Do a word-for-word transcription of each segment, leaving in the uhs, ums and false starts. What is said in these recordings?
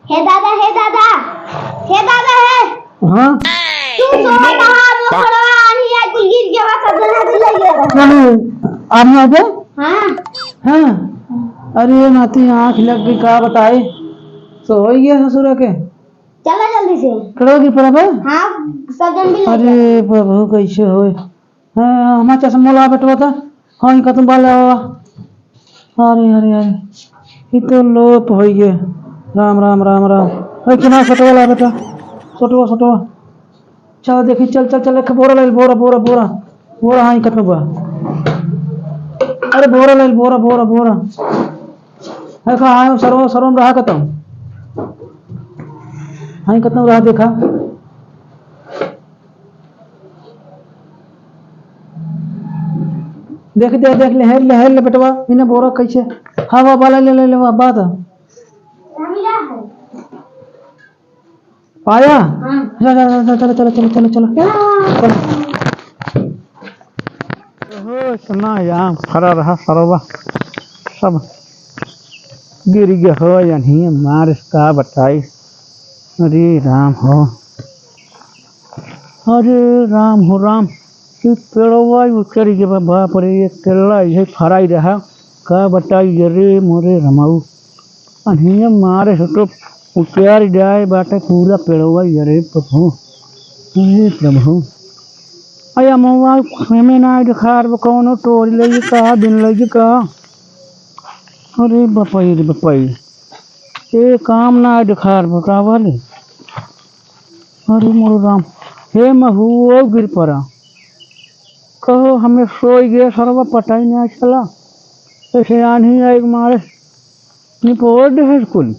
हे दादा, हे दादा, हे दादा, हे। हाँ? तू सोहत हवा, वो बड़वा आनी आई, कुल गिर गया, सब जना दिल लग गया। नहीं, आनी आ गया? हाँ। हाँ। अरे नाती, आँख लग गई, का बताई? तो हो ही गया ससुरा के। चला जल्दी से। कड़वा गिर पड़ा बा? हाँ, सब जन भी लग गया। अरे प्रभु, कैसे होए? हाँ, हमार चश्मा ला बेटवा था। हाँ, इनका तुम बाल लावा। अरे, अरे, अरे। ई तो लोप होइगे। राम, राम, राम, राम। अरे, किनारे फोटो ला बेटा। फोटो, फोटो। चल देखी, चल, चल, चल, एक बोरा लाइल, बोरा, बोरा, बोरा। बोरा, हाँ, इनका तुम बा। अरे, बोरा लाइल, बोरा, बोरा, बोरा। देखा, हाँ, सरवा, सरवा में रहा कतम। हाँ, कतम रहा देखा। देख, देख, देख, लहर, लहर ले बेटवा, इन्हें बोरा कैसे हवा वाला ले, ले, ले, वाह, बात है। पाया? हाँ। चला, चला, चला, चला, चला, चला, चला, चला। चला। चला। ओहो, इतना आम फरा रहा सरवा, सब गिर गया हो, यानी मार का बताई। अरे राम हो। अरे राम हो राम, ई पेड़वा ही उचर गया बा, बाप रे, एक केला इहे फराई रहा, का बताई, अरे मोरे रमाऊ, अनिया मारे से तो उचर जाए बाटे पूरा पेड़वा ही, अरे प्रभु, अरे प्रभु। अरे अमवा हमें ना दिखार बा, कौनो तोड़ ले का, बिन ले का, अरे बपई रे बपई, ए काम ना दिखार बतावा ले। अरे मोर राम, हे महुओ गिर पड़ा। कहो हमें सोई गए सरवा पता ही नहीं चला। ऐसे आन्ही आई मारे निपोर दे है कुल।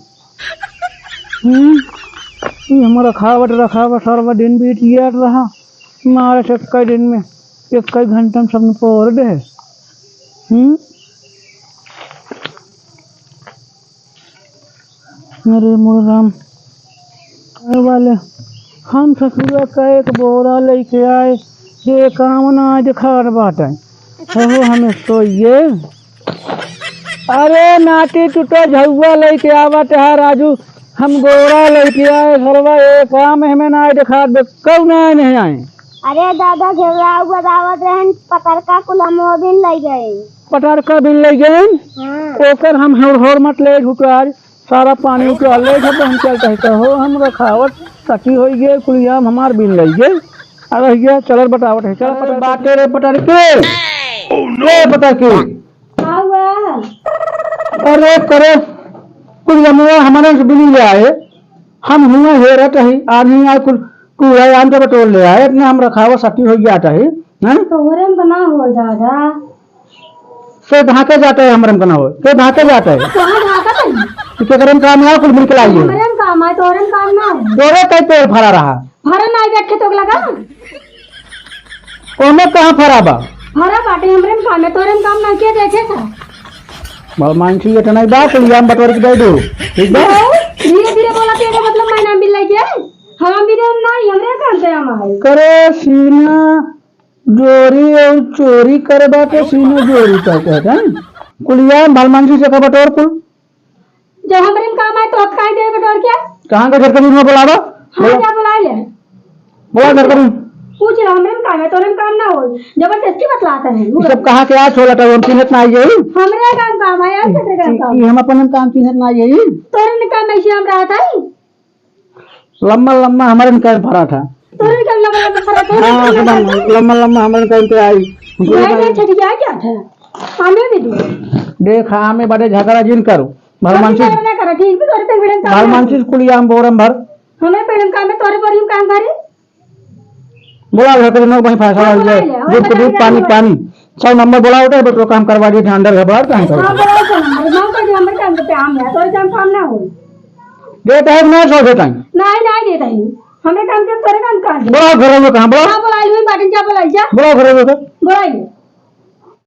हम्म, ये हम रखावट रखावट सरवा दिन बीत गया रहा। मारे से कई दिन में, एक कई घंटा में सब निपोर दे है। हम्म। अरे मोर राम, अरे वाले, हम ससुरा का एक बोरा लेके आए, ये काम ना आज खार बाटे। हो हमें सोइए। अरे नाती, तू तो झउआ लेके आवत है राजू, हम बोरा लेके आए, सरवा ये काम हमें ना आज खार बे, कऊ ना नहीं आए। अरे दादा, घेवड़ा उगत आवत रहन, पतरका कुल हम वो बिन लइ गए। पतरका बिन लइ गए? हाँ। ओकर हम होर, होर मत ले झुकार, सारा पानी उठा ले, जब हम चल कहता हो, हम रखावट सटी होई गए, कुलियाम हमार बिन लइ गए। अरे भैया, चलर बतावट है, चलर अरे बतावट। बाटे रे पतरके। Oh, no! ए पतरके। का हुआ? अरे करे, कुलियाम हमारे से बिन ले आए। हम हुआ हेरत ही, आदमी आए कुल, कुल आए, आम के बटोर ले आए, इतना हम रखावा सटी हो गया था ही, हैं? तोहरे में बना हो दादा। से धाके जाता है, हमरे में बना हो, से धाके जाता है। कहाँ धाका तनी? कि केकरे में काम है, कुल मिल के लाइए। हमरे में काम है, तोहरे में काम ना है। तोरे कई पेड़ फरा रहा। फरा ना है, देखे तो लगा। ओमे कहाँ फरा बा? फरा बाटे, हमरे में काम है, तोरे में काम ना किया, देखे था। मानसी इतना ही बा, कुल आम बटोर के दे दो, ठीक बा? धीरे धीरे बोला, तेरे मतलब मैं नाम बिल्ला के। हम भी तो ना, हमरे काम पे हम आए। करे सीना जोरी और चोरी करे बाटे, सीना जोरी का कहता है। कुलिया भलमानसी से का बटोर कुल। जब हमरे में काम आए तो अब काहे दे बटोर के? कहाँ का झरकरी में बोलावा? हाँ, बोला। जा बुला ले। बोला झरकरी। पूछ ले, हमरे में काम है, तोरे में काम ना हो। जबरदस्ती बतलाता है। ये सब कहाँ के आज छोला था, हम चिन्हत ना आई है। हमरे काम काम है, यार, केकरे काम काम? ये हम अपन काम चिन्हत ना आई है। तोरे में काम ऐसे हम रहता है। लम्मा लम्मा हमारे में काहे फरा था? तोरे में काम लम्मा लम्मा फरा था? हाँ, सुना, लम्मा लम्मा हमारे में काहे पे आई? मैं क्या छटिया क्या था? हमें भी दो। देख, हमें बड़े झगड़ा जिन करो। भलमानसी। झगड़ा ना करो, ठीक भी तोरे पे मिलन काम ना। भलमानसी कुलिया हम बोरम भर। हमें पेड़म काम है, तोरे पर ही काम करे। बोला घर के लोग वहीं फैसला हो जाए। दूध के दूध, पानी पानी। सौ नंबर बोला होता है, बटुआ काम करवा दिए थे, अंदर घबराहट कहाँ करो? हाँ, बोला सौ नंबर। गाँव का जो हमारे काम पे आम है, तो काम, काम ना हो। देता है कि नहीं सौ देता है? नहीं, नहीं देता है। हमें काम के तोरे काम कर दे। बोला घर में कहाँ, बोला? हाँ, बोला, लुई बाटिन जा, बोला जा। बोला घर में का? बोला ही।